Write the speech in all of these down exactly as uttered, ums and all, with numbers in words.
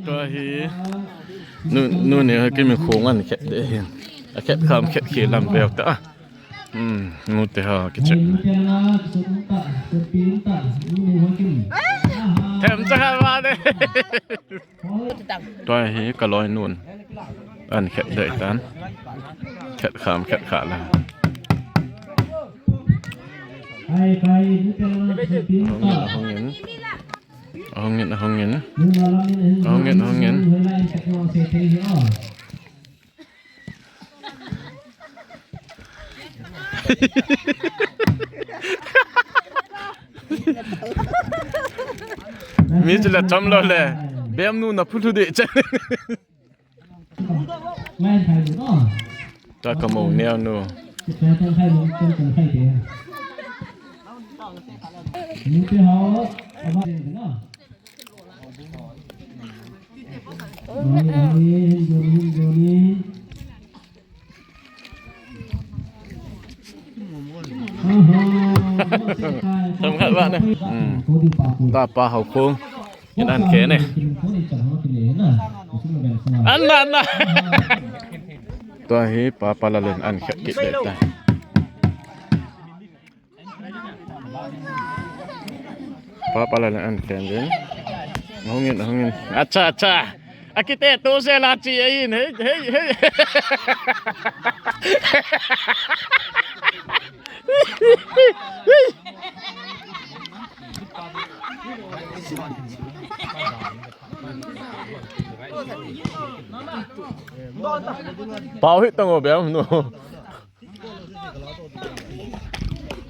Tua hi nu, nu ne ha kimi khong an khet de hin. A khet kham khet khi lam veu ta. Hmm, nu te ha kichep. Them cha ha va de. Tua hi ka loi nun. An khet de tan. Khet kham khet kha la. Ahung in, ahung in. Ahung in, ahung in. Ahung in, ahung in. Mi chu la chom lo le. Bem nu na phulu de che. Ta ka mo neo nu. Thơm khát bạn này. Ừ. Ta pa hậu khung. Yan an khe ne. An na, an na. Tua hi pa pa la len an khe kit de ta. Pa pa la len an khe den. Hung in, hung in. Acha, acha. Akite to se la chi ahin. Hey, hey, hey. Pau hi tang o bem no.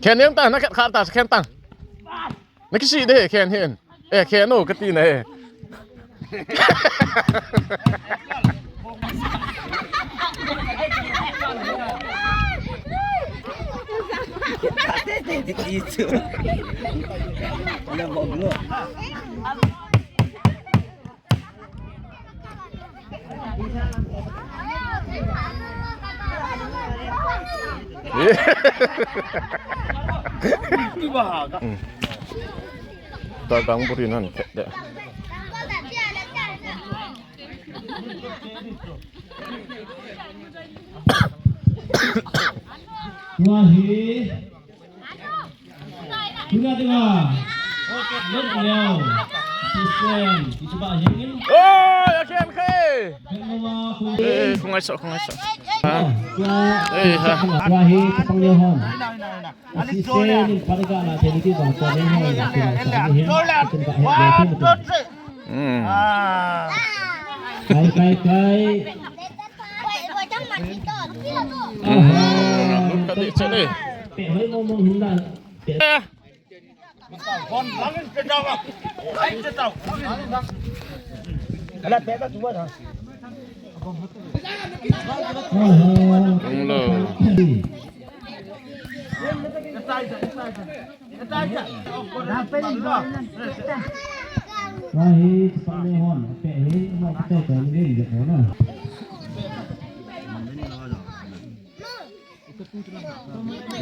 Khen nem ta na khat khat ta khen tang. Na kisi de khen hin. Eh, khen no kati na he. Ta gang buri nan khe de. Tua hi. Tuna dinga. Lut leo. Sisen. Kichuba jengin. Oi, aken khe. Khen mama khun. Eh, khungai so, khungai so. Ha? Tua. Eh, ha. Tua hi kapang leo hon. Sisen in padaga na theni ki bang tua leo hon. One, two, three. Hmm. Kai, kai, kai. Hmm, lut ka di chale. Eh. Tung lo.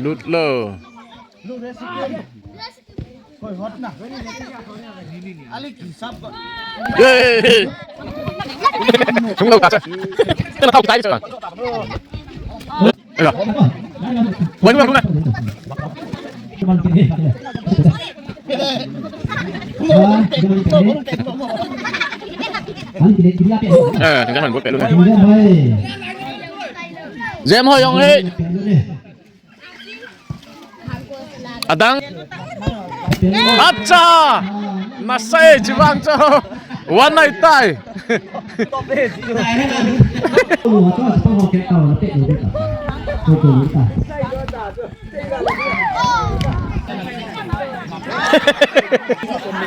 Lut lo. Hey, hey, hey. Tung lo ka cha. Tena tau tai cha. Jem hoi jong hi. Adang. Acha. Nasai jivang cho. Wan nai tai.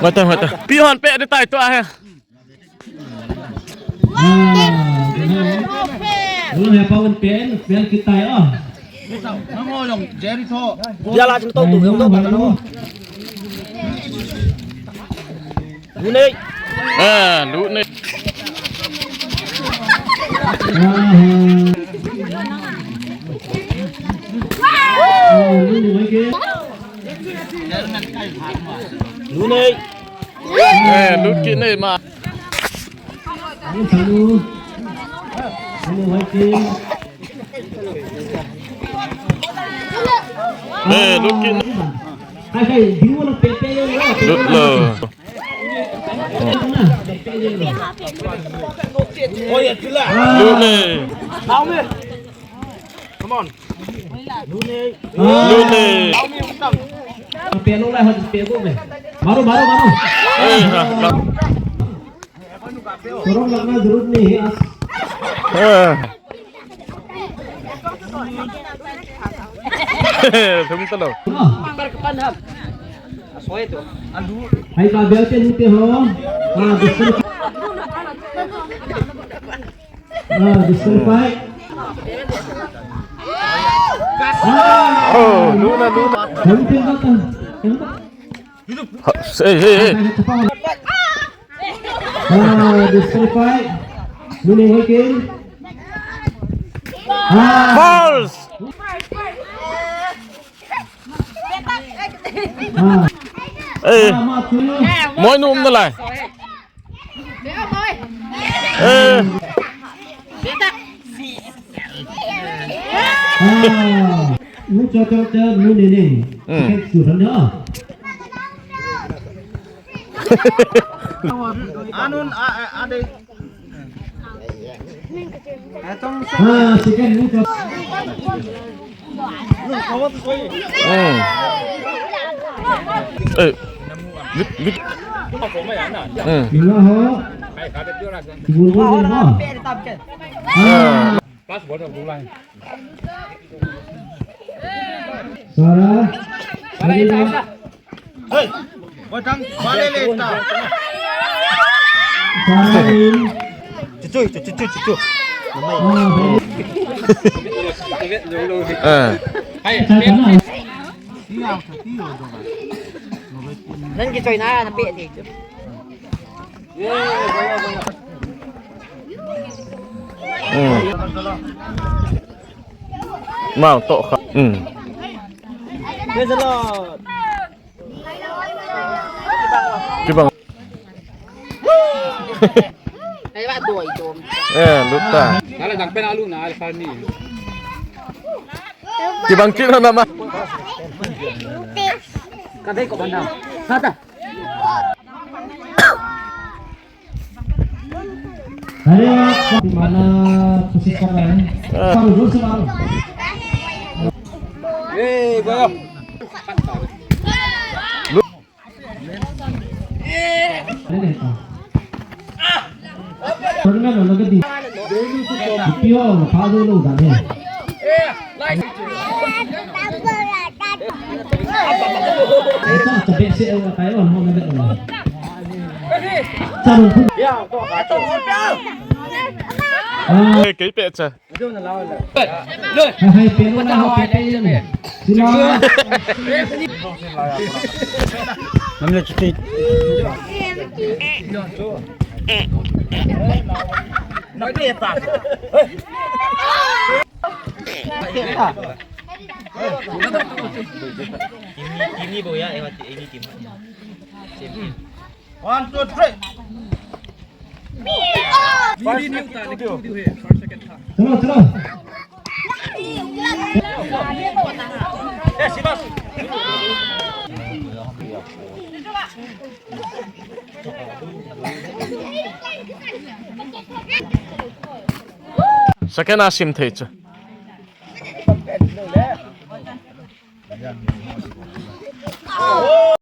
Mata, mata. Pi hon pe de tai to a he. Ua he pa un pen, pen kitai o. Biala chin to tu, to ta lo. Lu nei. Ah, lu nei. Lu nei. Eh, lut kit nei ma. Anu, anu, anu, hai ke. Eh, lut kit. Hai, hai, di mo na pepe yo. Lut lo. Lut nei. Come on. Lut nei. Pe lo lai, ha, pe lo me. Maru, maru, maru. Eh, ha, ha. Torong lagna jarut nahi hai. Eh. Thum talo. Hai ka bel te ni te ho. Ah, bisan. Ah, disqualify. Ah. Oh, luna, luna. Hey, hey, hey. Ah, disqualify. Luna, hey, King. Ah. False. Ah. Eh. Ah, Martin. Moi nu um nalai. Eh. Ah. Nu cha cha cha, nu ne ne. Hmm. Second chu than da. Anun a, a, a de. Ah, second ni to. Hmm. Eh, bit, bit. Hmm. Ila ho. Bul bul ho. Ah. Sarah. Hey, batang, balik leta. Sarah in. Cucu, cucu, cucu, cucu. Ah, balik. Eh. Sarah, sarah. Nan kichoi na, na pe ti. Hmm. Mau to kha. Hmm. Praise the Lord. Kibang. Ai, ba doi dom. Eh, lut ta. Nala dang pen alu na alfa ni. Kibang kit na ma. Ka dei ko banda. Sata. Are, mana khushi kar raha hai. Ah. Maru, zor se maru. Eh, gaya. Are, nahi tha. Pagna na lagadi. Piyo, pha do lo da ne. Kei peh cha. Hai, hai, pe lo na, pe, pe lo. Sila. Namle chuti. Na pe ta. One, two, three. Chalo, chalo. Second a sim thei chu.